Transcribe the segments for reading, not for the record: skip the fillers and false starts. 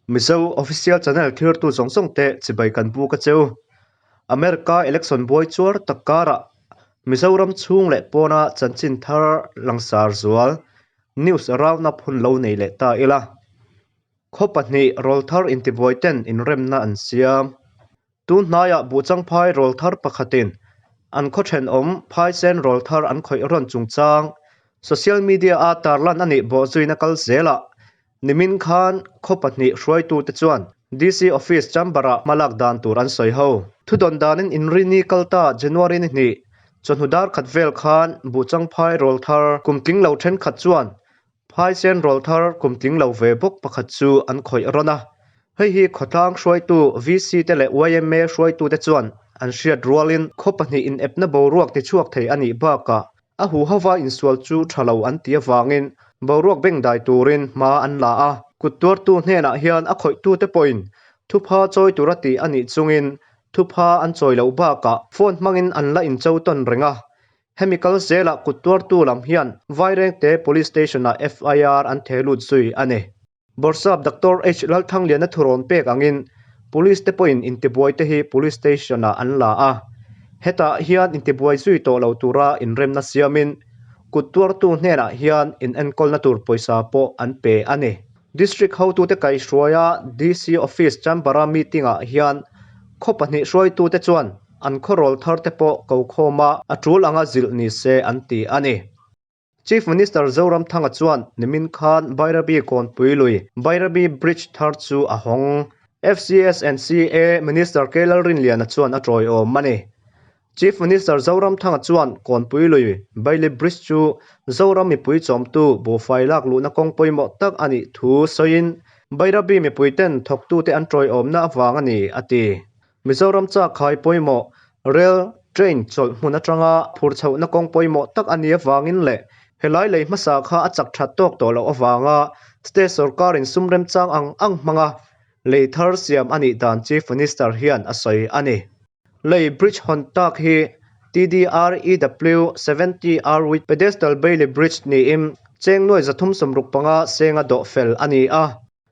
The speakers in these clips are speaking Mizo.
Mizo Official Channel thirtu zawng zawng te chibai kan buk a cheu. America election buai chuar tak karah Mizoram chhung leh pawna chanchin thar langsar zual news round-up hun lo nei leh ta ila. Khaw pahnih rawlthar intibuai ten inremna an siam. Tun hnaiah Buhchangphai rawlthar pakhatin an khaw thenawm phaisen rawlthar an khawih rawn chungchang social media-a tarlan a nih bawhzuina kal zelah nimin khan khaw pahnih hruaitute chuan DC Office chamber-ah hmalak dan tur an sawi ho. Thudawn danin inrini kalta January ni hnih chawhnu dar khat vel khan Buhchangphai rawlthar kum tling lo thenkhat chuan Phaisen rawlthar kum tling lo ve bawk pakhat chu an khawih rawn a. Hei hi khawtlang hruaitu VC te leh yma hruaitute chuan an hriat rualin khaw pahnih inepna boruak tichhuak thei a nih bakah a huhova insual chu tha lo an ti avangin boruak bengdai turin hma an la a. Kut tuartu hnenah hian a khawihtute pawhin thupha chawi tura tih a nih chungin thupha an chawi loh bakah phone hmangin an la incho tawn reng a. Hemi kal zelah kut tuartu lam hian Vairengte Police Station-ah FIR an theh lut zui a ni. Bawrhsap Doctor H Lalthangliana thurawn pek angin Police te pawhin intibuai te hi Police Station-ah an la a. Hetah hian intibuai zui tawh lo tura inremna siamin kut tuartu hnenah hian inenkawlna tur pawisa pawh an pe a ni. District hotute kaihhruaia DC Office chamber-a meeting-ah hian khaw pahnih hruaitute chuan an khawrawl tharte pawh ko khawma a tul anga zilh ni se an ti a ni. Chief Minister Zoramthanga chuan nimin khan Bairabi Kawnpui lui, Bairabi Bridge thar chu a hawng. FCS and CA Minister K Lalrinliana chuan a tawiawm a ni. Chief Minister Zoramthanga chuan Kawnpui lui, Bailey Bridge chu Zoram mipui chawmtu buhfai lak luhna kawng pawimawh tak a nih thu sawiin Bairabi mipuiten thawktute an tawiawmna avang a ni, a ti. Mizoram chak khai pawimawh Rail, Train, chawlh hmun atanga phur chhohna kawng pawimawh tak a nih avangin leh helai lei hmasa kha a chak that tawk tawh loh avanga State sorkarin sum remchang ang ang hmanga lei thar siam a nih dan Chief Minister hian a sawi a ni. Lei bridge hawn tak hi TDREW 70 R with pedestal Bailey Bridge niin cheng nuai 365 senga dawh fel a ni a.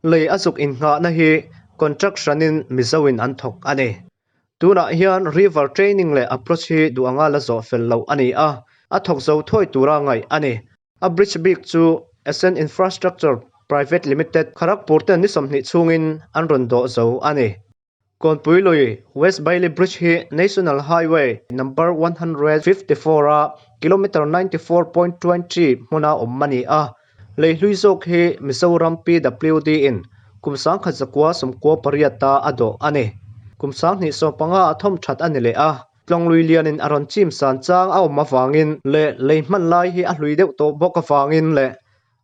Lei a zuk innghahna hi contract hranin Mizoin an thawk a ni. Tunah hian river training leh approach hi duh anga la zawh fel loh a ni a, a thawk zo thuai tura ngaih a ni. A bridge bik chu Ascent Infrastructure Private Limited, Kharagpur ten ni 20 chhungin an rawn dawh zo a ni. Kawnpui lui, West Bailey Bridge hi National Highway number 154 a kilometre 94.20 hmuna awm a ni a. Lei hlui zawk hi Mizoram PWD in kum 1998 a a dawh a ni. Kum 2015 a thawm that a ni leh a, tlawng lui lianin a rawn chim san chang a awm avangin leh lei hman lai hi a hlui deuh tawh bawk avangin leh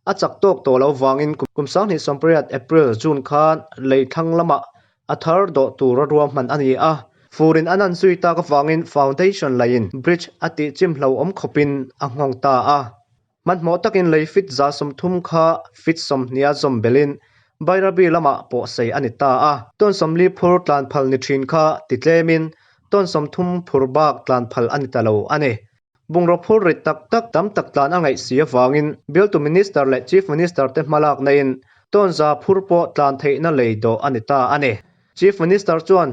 A chak tawk tawh lo vangin kum 2018 April, June khan lei thlang lamah a thar dawh tura ruahman a ni a. Furin a nan zui tak avangin foundation laiin bridge a tih chim hlauhawm khawpin a nghawng ta a. Hmanhmawh takin lei feet 130 kha feet 20 a zawm belhin Bairabi lamah pawh sei a ni ta a. Tawn 40 phur tlan phal ni thin kha ti tlemin tawn 30 phur bak tlan phal a ni ta lo a ni. Bungraw phur rit tak tak tam tak tlan a ngaih si avangin bialtu Minister leh Chief Minister te hmalakna-in tawnza phur pawh tlan theihna lei dawh a ni ta a ni. Chief Minister chuan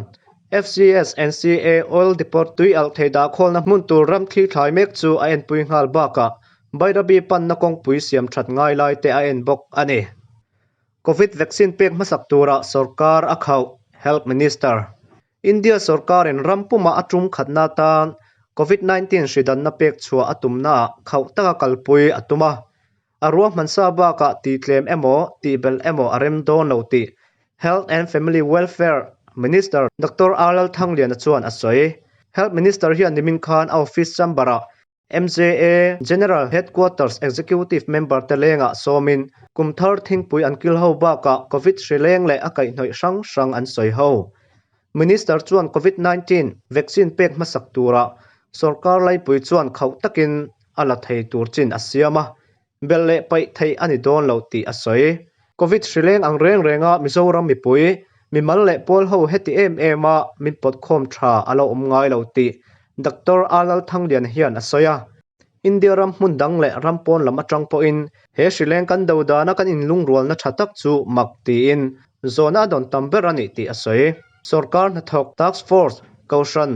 FCS NCA Oil Depot tui alh thei dahkhawlna hmun tur ram thli thlai mek chu a enpui nghal bakah Bairabi panna kawngpui siam that ngai lai te a en bawk a ni. Covid vaccine pek hmasak tura sorkar a khauh, Health Minister. India sorkarin ram puma a tum khatna atan Covid 19 hridanna pek chhuah a tumnaah khauh taka kalpui a tum a. A ruahman sa bakah tihtlem emaw tihbelh emaw a rem dawn lo tih Health and Family Welfare Minister Doctor R Lalthangliana chuan a sawi. Health Minister hian nimin khan a office chamber-ah MJA General Headquarters Executive Member te lengah sawmin kum thar thingpui an kil ho bakah Covid hri leng leh a kaihhnawih hrang hrang an sawi ho. Minister chuan Covid 19 vaccine pek hmasak turah sorkar laipui chuan khauh takin a la thei tur chin a siam a, Belh leh paih theih a ni dawn lo tih a sawi. Covid hri leng ang reng renga Mizoram mipui, mimal leh pawl ho heti em em a min pawt khawm tha a lo awm ngai lo tih Doctor R Lalthanglian hian a sawi a. India ram hmun dang leh ram pawn lam atang pawhin he hri leng kan do dana kan inlungrualna tha tak chu mak tiin. Zawhna a dawn tam ber a nih tih a sawi. Sorkar hnathawk, task force, kohhran,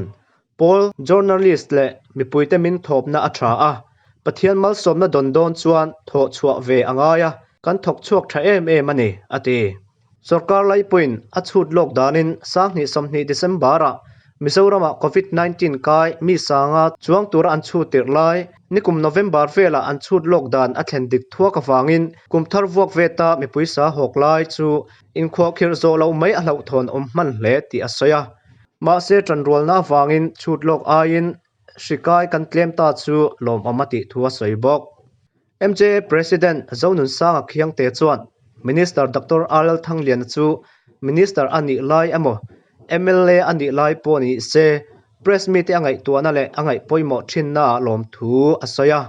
pawl, journalist leh mipuite min thawpna a tha a. Pathian malsawmna dawn dawn chuan thawh chhuah ve a ngai a, kan thawk chhuak tha em em a ni, a ti. Sorkar laipuiin a chhut lawk danin Sanghnih 20 December-ah Mizoramah Covid 19 kai mi sanga chuang tura an chhut tirh lai, nikum November velah an chhut lawk dan a thlen dik thuak avangin kum thar vuak veta mipui sa hawk lai chu inkhuahkhirh zawh loh mai a hlauhthawn awm hman hle tih a sawi a. Mahse tanrualna avangin chhut lawk aiin hri kai kan tlem ta chu lawmawm a tih thu a sawi bawk. MJA President Zonunsanga Khiangte chuan Minister Doctor RL Thangliana chu Minister a nih lai emaw mla a nih lai pawh ni se press mite a ngaihtuahna leh a ngaih pawimawh thinnaah lawmthu a sawi a.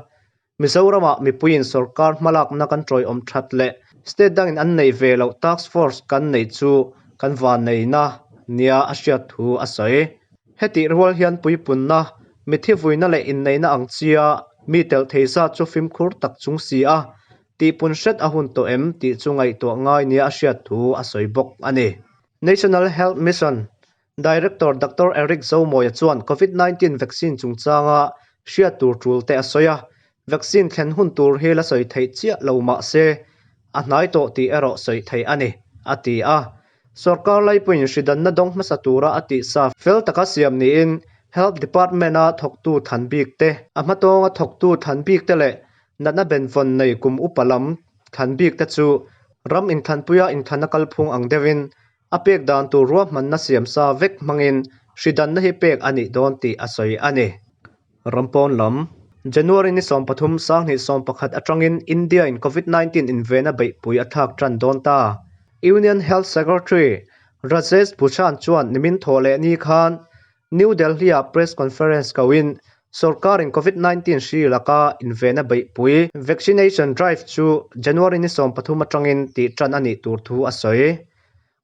Mizoramah mipuiin sorkar hmalakna kan tawiawm that leh state dangin an neih ve loh task force kan neih chu kan vanneihna nia a hriat thu a sawi. Hetih rual hian puipunna, mithi vuina leh inneihna ang chia mi telh thei zat chu fimkhur tak chung si a, tihpun hret a hun tawh em tih chu ngaihtuah ngai nia a hriat thu a sawi bawk a ni. National Health Mission Director Doctor Eric Zomawia chuan Covid 19 vaccine chungchanga hriat tur tul te a sawi a, vaccine thlen hun tur hi la sawi theih chiah lo mah se a hnai tawh tih erawh sawi theih a ni, a ti a. Sorkar laipuiin hridanna dawng hmasa tura a tihsa fel taka siam niin Health Department-a thawktu than bik te, a hmatawnga thawktu than bik te leh natna benvawn nei kum upa lam than bik te chu ram inthanpuia inthanna kalphung ang deuhin a pek dan tur ruahmanna siamsa vek hmangin hridanna hi pek a nih dawn tih a sawi a ni. Ram pawn lam, January ni 13 sanghnih 11 atangin India in Covid 19 invena beihpui a thlak tan dawn ta. Union Health Secretary Rajesh Bhushan chuan nimin thawh leh ni khan New Delhi-ah press conference koin sorkarin Covid 19 hri laka invena beihpui vaccination drive chu January ni 13 atangin tih tan a nih tur thu a sawi.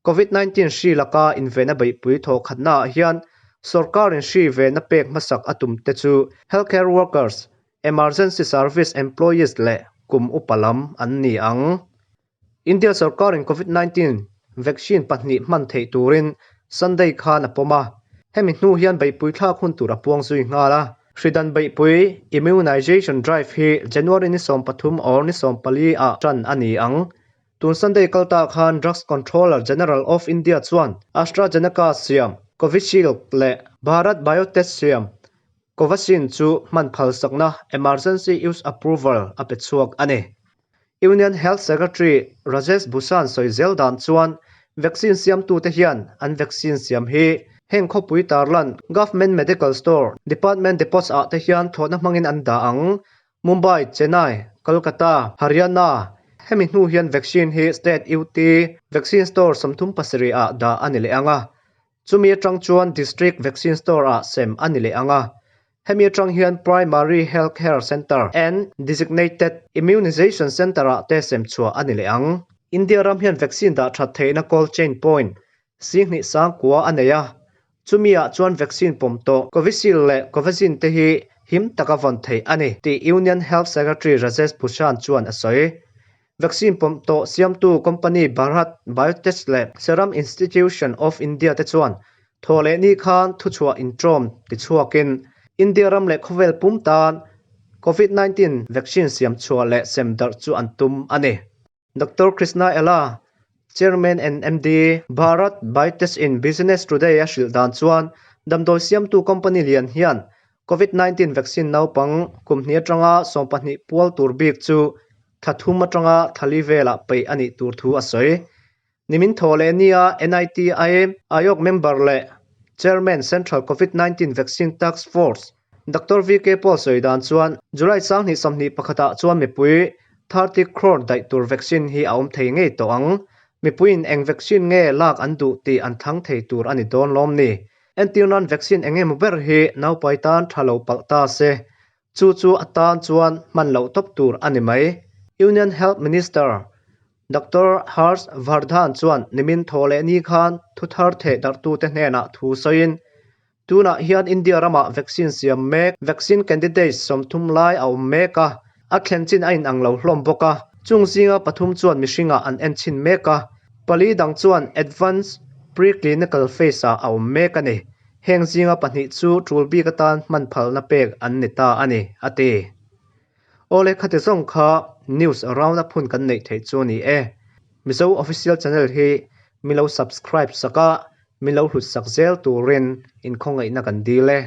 Covid 19 hri laka invena beihpui thawhkhatnaah hian sorkarin hri vena pek hmasak a tum te chu healthcare workers, emergency service employees leh kum upa lam an ni ang. India sorkarin Covid 19 vaccine pahnih hman theih turin Sunday khan a pawm a, hemi hnu hian beihpui thlak hun tur a puang zui nghal a. Hridan beihpui immunization drive hi January ni 13 or ni 14 ah tan a ni ang. Tun Sunday kal ta khan Drugs Controller General of India chuan AstraZeneca siam Covishield leh Bharat Biotech siam Covaxin chu hman phalsakna Emergency Use Approval a pe chhuak a ni. Union Health Secretary Rajesh Bhushan sawi zel dan chuan vaccine siamtute hian an vaccine siam hi heng khawpui tarlan Government Medical Store, Department Depots ah te hian thlawhna hmangin an dah ang. Mumbai, Chennai, Kolkata, Haryana, hemi hnu hian vaccine hi state UT vaccine store 37 ah dah a ni leh ang a. Chumi atang chuan district vaccine store ah sem a ni leh ang a. Hemi atang hian primary health care centre and designated immunization centre ah te sem chhuah a ni leh ang. India ram hian vaccine dah that theihna cold chain point 10,000 kua a nei a. Chumi ah chuan vaccine pawm tawh Covishield leh Covaxin te hi him taka vawn theih a ni tih Union Health Secretary Rajesh Bhushan chuan a sawi. Vaccine pawm tawh siamtu company Bharat Biotech leh Serum Institution of India te chuan thaw leh ni khan thuchhuah intawm tichhuakin India ram leh khawvel pum tan Covid-19 vaccine siam chhuah leh sem darh chu an tum a ni. Doctor Krishna Ella, Chairman and MD, Bharat Biotech in Business Today a hrilh dan chuan damdawi siamtu company lian hian Covid 19 vaccine naupang kum hnih atanga 12 pual tur bik chu thla thum atanga thla li velah peih a nih tur thu a sawi. Nimin thaw leh nia NITI Aayog member leh Chairman Central Covid 19 Vaccine Task Force Doctor VK Paul sawi dan chuan July sanghnih 21 ah chuan mipui 30 crore daih tur vaccine hi a awm thei ngei tawh ang. Mipuiin eng vaccine nge lak an duh tih an thlang thei tur a ni dawn lawm ni. Entirnan vaccine eng emaw ber hi naupai tan tha lo palh ta se. Chu chu a tan chuan hman loh tawp tur a ni mai. Union Health Minister Doctor Harsh Vardhan chuan nimin thaw leh ni khan thu thar theh darhtute hnenah thu sawiin tunah hian India ramah vaccine siam mek vaccine candidates 30 lai a awm mek a, a thlen chin a inang lo hlawm bawk a. Chung zinga pathum chuan mihringah an en chhin mek a. Pali dang chuan advanced pre-clinical phase-ah a awm mek a ni. Heng zinga pahnih chu tul bik atan hman phalna pek an ni ta a ni, a ti. Awle khati zawng kha news round up hun kan neih theih chu a ni e. Mizo Official Channel hi mi lo subscribe sak a, mi lo hlut sak zel turin inkhawngaihna kan dil e.